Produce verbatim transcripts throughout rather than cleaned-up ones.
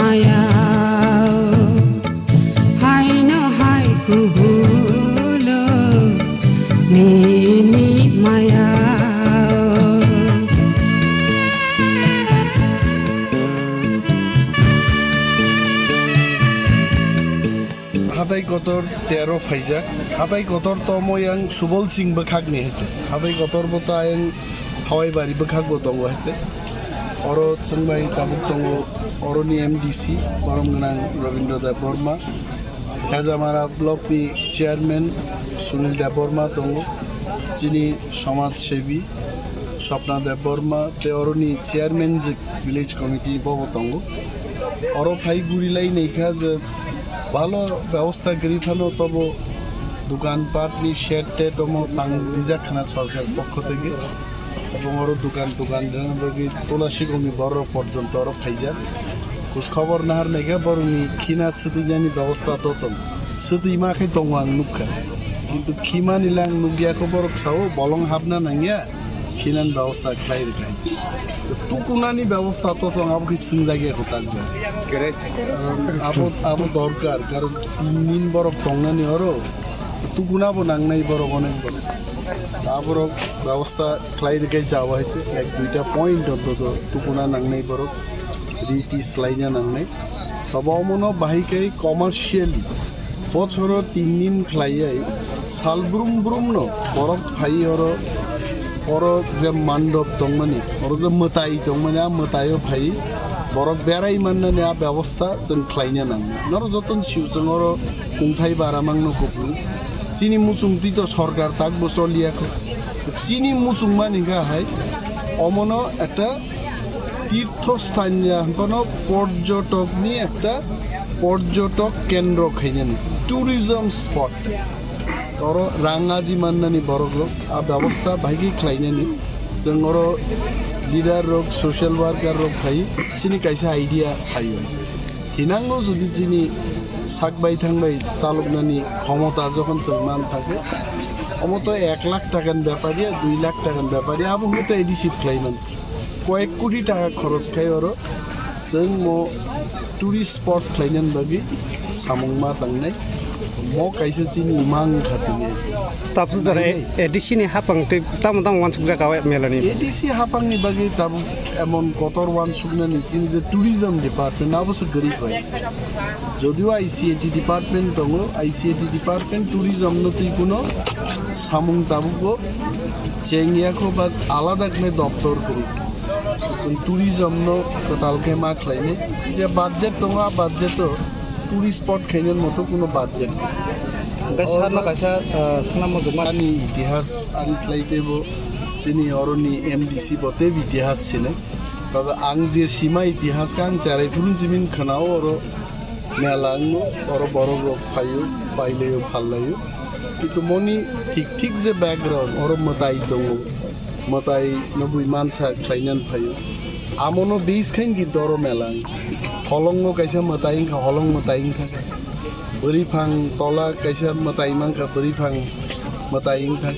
Maya, haino hai kuhulo nini maya. Hatai kotor tero phaijak. Hatai kotor tomo yang Subol Singh bwkhakni hai. Hatai kotor bo ta yang Hawai bari bwkhak bo tongo hai. Oro chwngbai tabuk tongo, oroni M D C, borom gwnang Rabindra Debbarma, Hejamara block ni chairman Sunil Debbarma tongo, chini somaj sebi Swapna Debbarma, tei oroni chairman je village committee bobo tongo. Oro phai guri lai naikha je bhalo bebosta kwrwi phano tobo dukan pat ni shed ted omo tang rijak khna sorkar pokho theke. Ebong oro dukan, dukan rwna bagwi tola sikongni borok porjonto oro phaijak. Khus khobor nahar naikha borokni khina swtwinani bebosta to tong. Swtwima khe tongo ang nukha. Kintu khimani le ang nukya kho borok sao bolong hapna nangya, khinani bebosta khlai rwkha. Tukunani bebosta to tong abo khe swngjak ya kho takba. Correct. Abo, abo dorkar, karon tin din borok tongnani oro. Tukuna bo nangnai borok onek borok. Aborok bebosta khlai rwkhe jawa hai se ek duita point ontoto tukuna nangnai borok, riti slaina nangnai. Tobo omono bahai khe commercially bochoro tin din khlaiwi sal brum brum no borok phai oro, oro je mandop tongmani, oro je mwtai tongmani, a mwtaio phai borok berai mannani a bebosta chwng khlaina nangnai. Norok jotono sio chwng oro kungthai bara mangno kupulung. Chini muchungtwi to sorkar tak bo choliya kho. Chini muchungmani kha hai omono ekta tirtho sthan ya, hwnphano porjotokni ekta porjotok kendro khainani, tourism spot. Oro rang aji mannani borok rok, a bebosta bahai khe khlainani. Chwng oro leader rok, social worker rok phai, chini kaisa idea phaio. Hinango jodi chini sak bai thang bai chaloknani khomota jokhon chwng man thangkhe, omo to ek lakh takani bepar ya, dui lakh takani bepar ya, abo hwnkhe to A D C khlai man. Koyek koti taka khoroch khai oro chwng mo tourist spot khlainani bagwi samung ma tangnai. Mo kaisa chini mang kha tini. Tabuk jora A D C ni hapang tei tamo tamo wansukjak o mela ni. A D C hapang ni bagwi tabuk emon kotor wansuknani chini je tourism department abo se kwrwi bai. Jodio I C A T department tongo, I C A T department tourism no twi kuno samung tabuk bo chengya kho ba alada khe doptor kwrwi. Chwng tourism no kwtal khe ma khlainai. Je budget tongo, a budget o tourist spot khainani moto kuno budget. Hwnkhe sir no kaisa, ah, swnam mujung ma. Ani itihas ani slai teibo chini oroni M D C bo teibo itihas sinai. Tabuk ang je sima itihas khe ang cherai phuru jimin khwnao oro mela wngo, oro borok rok phaio, pailaio, phallaio. Kintu moni thik thik je background, oro mwtai tongo, mwtai no bui mansa khlainani phaio. Amono base khain kintu oro mela wngo. Holongo kaisa mwtai wngkha, holong mwtai wngkha. Bwrwi phang tola kaisa mwtai mankha, bwrwi phang mwtai wngkha.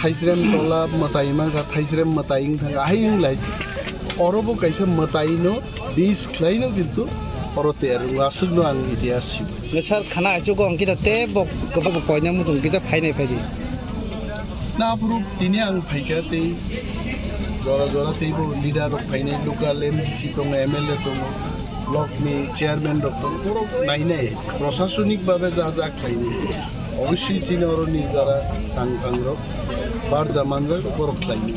Thaisrem tola mwtai mankha, thaisrem mwtai wngkha. Ahai wnglai oro bo kaisa mwtai no bis khlaino kintu oro tiyar wngo, aswkno ang itihas sio. Sir, khana aichugo ang kisa tei bo, bo, bo koina muchung kisa phainai phaidi. Na aphuru tini ang phaikha tei jora jora tei bo leader rok phainai, local M D C tongo, M L A tongo, block ni chairman rok tongo, borok nainai, prosasonik babe ja ja khlainai. Obviously chini oroni jara tang tang rok, barja manjak borok khlainai.